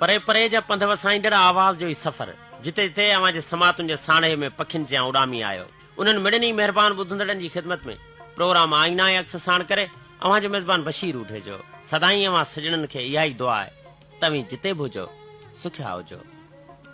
پري پري جا پنڌ وسائيندڙ آواز جو هي سفر، جتي جتي اوهان جي سماعتن جي ساڻيهه ۾ پکين جيان اڏامي آيو، انهن مڙني ئي مهربان ٻڌندڙن جي خدمت ۾ پروگرام آئينا ۽ عڪس ساڻ ڪري اوهان جو ميزبان بشير اوڍيجو. سدائين اوهان سڄڻن کي اها ئي دعا آهي ته اوهين جتي به هجو، سکيا هجو.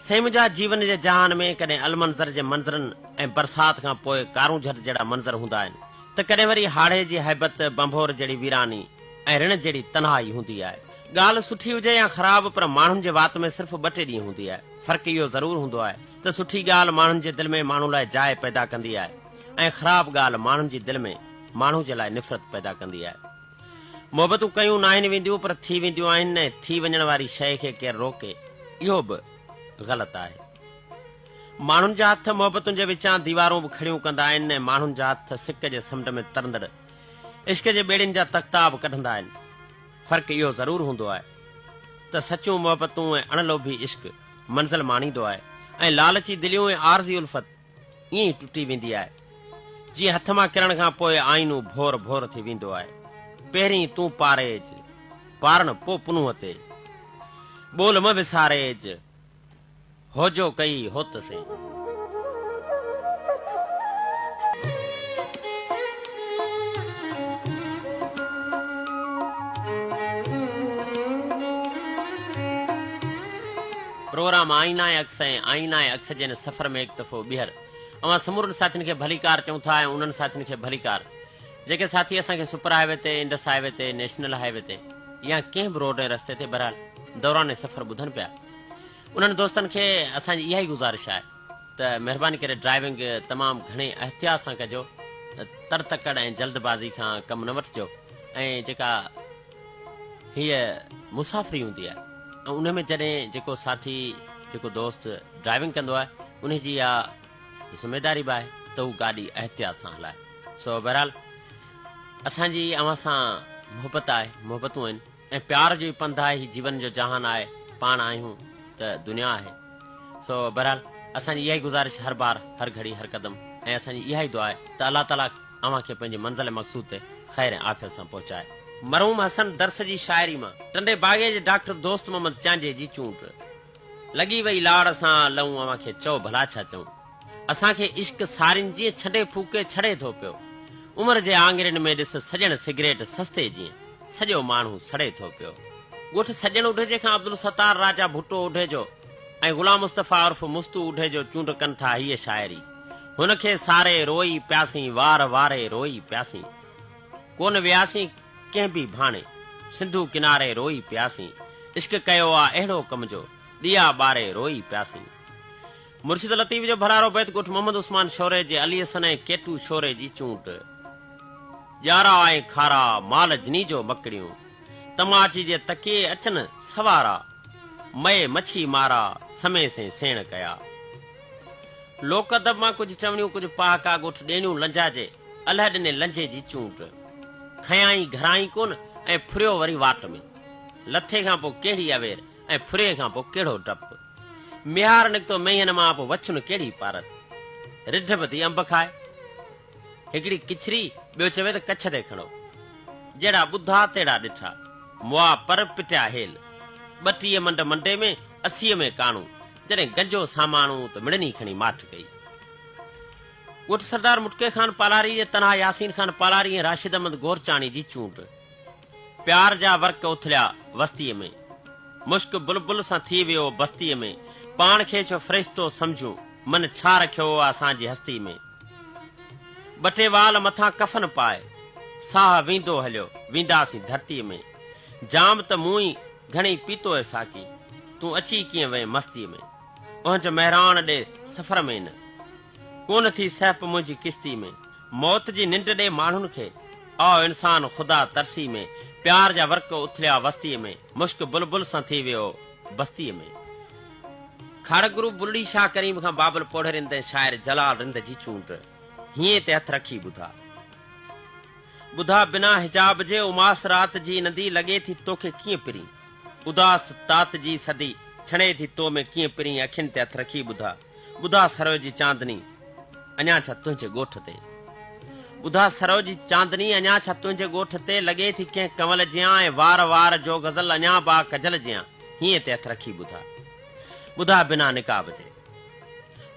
سائين منهنجا جيون جي جهان ۾ ڪڏهن المنظر جي منظرن ۽ برسات کان پوء ڪارونجهر جهڙا منظر هوندا آهن ته ڪڏهن وري هاڙهي جي هيبت، ڀنڀور جهڙي ويراني ۽ رڻ جهڙي تنهائي هوندي آهي. ڳالهه سٺي هجي يا خراب پر ماڻهن جي وات ۾ صرف ٻه ٽي ڏينهن هوندي آهي. فرق اهو ضرور هوندو آهي ته سٺي ڳالهه ماڻهن جي دل ۾ ماڻهو لاء جاء پيدا ڪندي آهي ۽ خراب ڳالهه ماڻهن جي دل ۾ ماڻهو جي لاء نفرت پيدا ڪندي آهي. محبتون ڪيون ناهن وينديون پر ٿي وينديون آهن ۽ ٿي وڃڻ واري شيء کي ڪير روڪي اهو به غلط آهي. ماڻهن جا هٿ محبتن جي وچان ديوارون به کڙيون ڪندا آهن ۽ ماڻهن جا هٿ سڪ جي سمنڊ ۾ ترندڙ عشق جي ٻيڙين جا تختا به ڪڍندا آهن. فرق اهو ضرور هوندو آهي ته سچيون محبتون ۽ اڻ لوڀي عشق منزل ماڻيندو آهي ۽ لالچي دليون ۽ عارضي الفت ائين ئي ٽٽي ويندي آهي، جيئن هٿ مان ڪرڻ کان پوء آئينو ڀور ڀور ٿي ويندو آهي. پهرين تون پاريج، پارڻ پو پنهونء تي. ٻول م وساريج، هوجو ڪئي هوت سين. پروگرام آئينا ۽ عڪس ۽ آئينا ۽ عڪس جي هن سفر ۾ هڪ دفعو ٻيهر اوهان سمورن ساٿين کي ڀليڪار چئون ٿا ۽ انهن ساٿين کي ڀليڪار جيڪي ساٿي اسان کي سپر هاء وي تي، انڊس هاء وي تي، نيشنل هاء وي تي يا ڪنهن به روڊ ۽ رستي تي بهرحال دوران سفر ٻڌن پيا انهن دوستن کي اسان جي اها ئي گذارش آهي ته مهرباني ڪري ڊرائيونگ تمام گهڻي احتياط سان ڪجو تڙ تڪڙ ۽ جلد بازي کان ڪم نه وٺجو ۽ جيڪا هيء مسافري هوندي آهي ۽ ان ۾ جڏهن جيڪو ساٿي جيڪو دوست ڊرائيونگ ڪندو آهي ان جي اها ذميداري به آهي ته هو گاڏي احتياط سان هلائي. سو بهرحال اسان جي اوهان سان محبت آهي، محبتون آهن ۽ پيار جو ئي پنڌ آهي، هي جيون جو جهان آهي، پاڻ آهيون ته دنيا آهي. سو بهرحال اسان جي اها ئي گذارش هر بار، هر گهڙي، هر قدم ۽ اسان جي اها ئي دعا آهي ته الله تعاليٰ اوهان کي پنهنجي منزل مقصود تي خير ۽ عافيت سان پهچائي. مرحوم حسن درس جي شاعري مان ٽنڊي باگي جي ڊاڪٽر دوست محمد چانجي جي چونڊ. لڳي وئي لاڙ سان لئون اوهان کي چئو ڀلا ڇا چئون. اسان کي عشق سارين جيئن ڇنڊي ڦوڪي ڇڙي ٿو پيو. عمر جي آڱرين ۾ ڏس سڄڻ سگريٽ سستي جيئن سڄو ماڻهو سڙي ٿو پيو. ڳوٺ سڄڻ اڍيجي کان عبدالستار راجا ڀٽو اڍيجو ۽ غلام مصطفيٰ عرف مستو اڍيجو چونڊ ڪن ٿا هيء شاعري. هن کي ساري روئي پياسين وار واري روئي پياسين. ڪونه وياسين ڪنهن به ڀاڻي سنڌو ڪناري روئي پياسين. عشق ڪيو آ اهڙو ڪم جو ڏيئا ٻاري روئي پياسين. مرشد لطيف جو ڀلارو بيت ڳوٺ محمد عثمان شوري جي علي حسن ۽ ڪيٽو شوري جي چونڊ. ڄارا ۽ کارا مال جني جو مڪڙيون. تماچي جي تڪيي اچن سوارا. مئي مڇي مارا سمي سين سيڻ ڪيا. لوڪ ادب مان ڪجهه چوڻيون ڪجهه پهاڪا ڳوٺ ڏيڻيون لنجا جي الهه ڏني لنجي جي چونڊ. کنيائين گهرائين ڪونه ۽ ڦريو وري واٽ ۾. لٿي کان پوء ڪهڙي اوير ۽ ڦريي کان پوء ڪهڙو ڊپ. ميهار نڪتو مينهن مان پوء وڇن ڪهڙي پارت. رڍ به ٿي انب کائي. هڪڙي ڪچھري، ٻيو چوي ته ڪڇ تي کڻو. جهڙا ٻڌا تهڙا ڏٺا. مئا پر پٽيا هيل. ٻٽيهه منڊ منڊي ۾، اسيء ۾ ڪاڻو. جڏهن گنجو ساماڻو ته مڙني کڻي ماٺ ڪئي. ڳوٺ سردار مٽڪي خان پالاري جي تنها ياسين خان پالاري ۽ راشد احمد گورچاڻي جي چونڊ. پيار جا ورق اٿليا وستيء ۾. مشڪ بلبل سان ٿي ويو بستيء ۾. پاڻ کي ڇو فرشتو سمجهون، من ڇا رکيو آ اسان جي هستي ۾. ٻه ٽي وال مٿان ڪفن پائي، ساهه ويندو هليو، وينداسين ڌرتيء ۾. جام ته مون ئي گهڻي پيتو اي ساقي، تون اچي ڪيئن وئين مستيء ۾. اهنج مهراڻ ڏي سفر ۾ نه، ڪونه ٿي سهپ منهنجي ڪشتي ۾. موت جي ننڊ ڏي ماڻهن کي، آء انسان خدا ترسي ۾. پيار جا ورق اٿليا وستيء ۾، مشڪ بلبل سان ٿي ويو بستيء ۾. کاڙڪ گروپ بلڙي شاهه ڪريم کان بابل پوڙهي رند ۽ شاعر جلال رند جي چونڊ هينئين تي هٿ رکي ٻڌا. ٻڌا بنا حجاب جي اماس رات جي ندي لڳي ٿي توکي ڪيئن پرين اداس تات جي صدي ڇڻي ٿي تو ۾ ڪيئن پرين اکين تي هٿ رکي ٻڌا ٻڌا سرء جي چاندني اڃا ڇا تنهنجي ڳوٺ تي ٻڌا سرء جي چاندني اڃا ڇا تنهنجي ڳوٺ تي لڳي ٿي ڪنهن ڪنول جيان ۽ وار وار جو غزل اڃا به آ ڪجل جيان. هينئين تي هٿ رکي ٻڌاء. ٻڌاء بنا نقاب جي.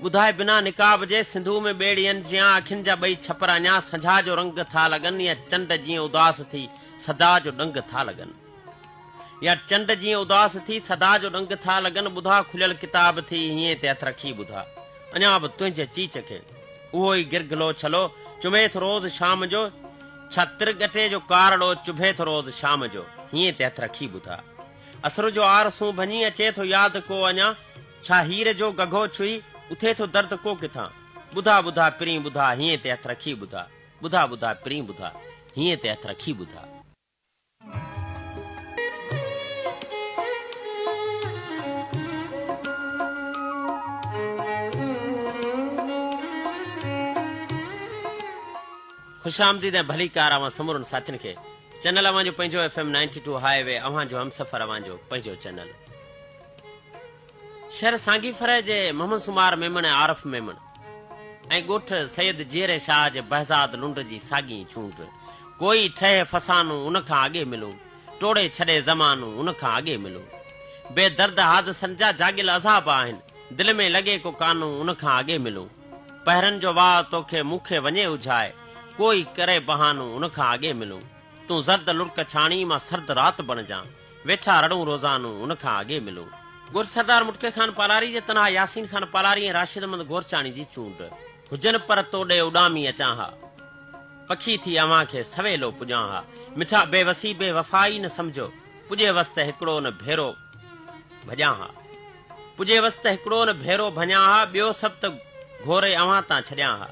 ٻڌاء بنا نقاب جي سنڌوء ۾ ٻيڙين جيان اکين جا ٻئي ڇپر اڃا سنجها جو رنگ ٿا لڳن يا چنڊ جيئن اداس ٿي صدا جو ڏنگ ٿا لڳن. يا چنڊ جيئن اداس ٿي صدا جو ڏنگ ٿا لڳن ٻڌاء کليل ڪتاب ٿي هينئين تي هٿ رکي ٻڌاء اڃا به تنهنجي چيچ کي اهو ئي گرگلو ڇلو چمي ٿو روز شام جو ڇا ترڳٽي جو ڪارڙو چڀي ٿو روز شام جو هينئين تي هٿ رکي ٻڌاء اسر جو آرسون ڀڃي اچي ٿو ياد ڪو اڃا ڇا هير جو گگهو ڇهي اٿي ٿو درد ڪو ڪٿان ٻڌاء ٻڌاء پرين ٻڌاء هينئين تي هٿ رکي ٻڌاء ٻڌاء ٻڌاء پرين ٻڌاء هينئين تي هٿ رکي ٻڌاء. خوش آمديد ۽ ڀليڪار اوهان سمورن ساٿين کي چينل اوهان جو پنهنجو F M ninety two highway اوهان جو همسفر اوهان جو پنهنجو چينل شهر سانگي فرح جي محمد سومار ميمڻ ۽ عارف ميمڻ ۽ ڳوٺ سيد جيئري شاهه جي بهزاد لنڊ جي ساڳي چونڊ. ڪوئي ٺهي فسانو ان کان اڳي ملون، ٽوڙي ڇڏي زمانو ان کان اڳي ملون. بي درد حادثن جا جاڳيل عذاب آهن، دل ۾ لڳي ڪو ڪانو ان کان اڳي ملون. پهرن جو واء توکي مون کي وڃي اجهائي، ڪوئي ڪري بهانو ان کان اڳي ملون. تون زرد لڙڪ ڇاڻي مان سرد رات بڻجان، ويٺا رڙون روزانو ان کان اڳي ملون. ڳوٺ سردار مٽڪي خان پالاري جي تنها ياسين خان پالاري ۽ راشد احمد گورچاڻي جي چونڊ. هجن پر تو ڏي اڏامي اچان ها. پکي ٿي اوهان کي سويلو پڄان ها. مٺا بي وسي بي وفائي نه سمجهو. پڄي وس ته هڪڙو نه ڀيرو ڀڄان ها. پڄي وس ته هڪڙو نه ڀيرو ڀڃان ها. ٻيو سڀ ته گهوري اوهان تان ڇڏيان ها.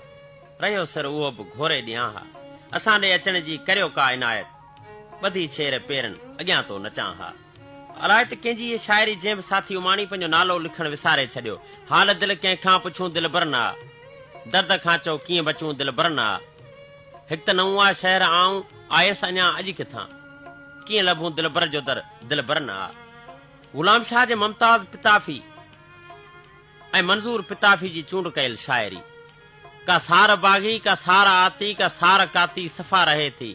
رهيو سر اهو به گهوري ڏيان ها. اسان ڏي اچڻ جي ڪريو ڪا عنايت. ٻڌي ڇير پيرن اڳيان تو نچان ها. الائي ته ڪنهن جي هيء شاعري جنهن به ساٿي اماڻي پنهنجو نالو لکڻ وساري ڇڏيو. حال دل ڪنهن کان پڇون دلبر نه آ. درد کان چئو ڪيئن بچون دلبر نه آ. هڪ ته نئون آ شهر آئون آيس اڃا اڄ ڪٿان. ڪيئن لڀون دلبر جو در دلبر نه آ. غلام شاهه جي ممتاز پتافي ۽ منظور پتافي جي چونڊ ڪيل شاعري. ڪا سار باغي ڪا سار آتي ڪا سار ڪاتي صفا رهي ٿي.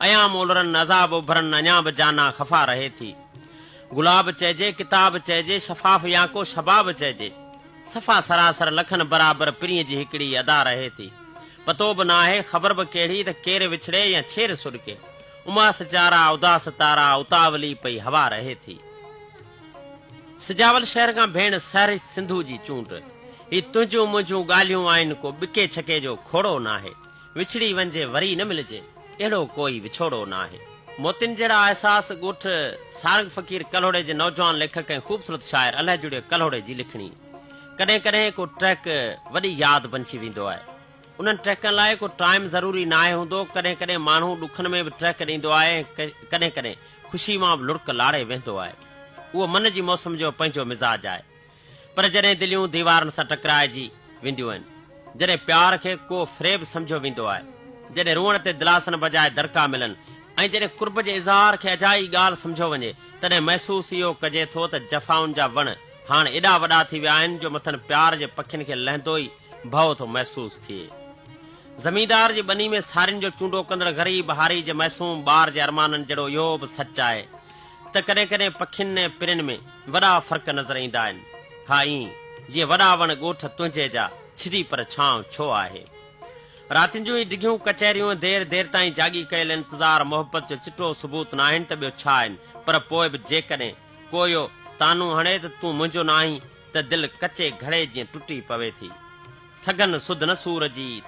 ايام الرن عذاب اڀرن اڃا به جانا خفا رهي ٿي. گلاب چئجي، ڪتاب چئجي، شفاف يا ڪو شباب چئجي. صفا سراسر لکن برابر پرينء جي هڪڙي ادا رهي ٿي. پتو به ناهي، خبر به ڪهڙي ته ڪير وڇڙي يا ڇير سڏڪي. اماس چارا، اداس تارا، اتاولي پئي هوا رهي ٿي. سجاول شهر کان ڀيڻ سحرش سنڌو جي چونڊ. هي تنهنجون منهنجون ڳالهيون آهن ڪو ٻڪي ڇڪي جو کوڙو ناهي. وڇڙي وڃجي وري نه ملجي، اهڙو ڪوئي وڇوڙو ناهي. موتين جهڙا احساس ڳوٺ سارنگ فقير ڪلهوڙي جي نوجوان ليکڪ ۽ خوبصورت شاعر الهه جڙيو ڪلهوڙي جي لکڻي. ڪڏهن ڪڏهن ڪو ٽريڪ وڏي ياد بنجي ويندو آهي. انهن ٽريڪن لاء ڪو ٽائيم ضروري ناهي هوندو. ڪڏهن ڪڏهن ماڻهو ڏکن ۾ به ٽريڪ ڏيندو آهي ۽ ڪڏهن ڪڏهن خوشي مان به لڙڪ لاڙي ويهندو آهي. اهو من جي موسم جو پنهنجو مزاج آهي. پر جڏهن دليون ديوارن سان ٽڪرائجي وينديون آهن، جڏهن پيار کي ڪو فريب سمجهيو ويندو آهي، جڏهن روئڻ تي دلاسن بجاء دڙڪا ملن ۽ جڏهن قرب جي اظهار کي اجائي ڳالهه سمجهيو وڃي، تڏهن محسوس اهو ڪجي ٿو ته جفائن جا وڻ هاڻ ايڏا وڏا ٿي ويا آهن جو مٿن پيار جي پکين کي لهندو ئي ڀؤ ٿو محسوس ٿئي. زميندار جي ٻني ۾ سارين جو چونڊو ڪندڙ غريب هاري جي معصوم ٻار جي ارمانن جهڙو اهو به سچ آهي ته ڪڏهن ڪڏهن پکين ۽ پرين ۾ وڏا فرق نظر ايندا آهن. ها ائين جيئن وڏا وڻ ڳوٺ تنهنجي جا ڇڙي پر ڇانو ڇو آهي. راتين جون هي ڊگهيون ڪچهريون ۽ دير دير تائين جاڳي ڪيل انتظار محبت جو چٽو ثبوت ناهن ته ٻيو ڇا آهن پر پوء به جيڪڏهن ڪو اهو طعنو هڻي ته تون منهنجو ناهين ته دل ڪچي گهڙي جيئن ٽٽي پوي ٿي. سگهن سڌ نه سور جي ته.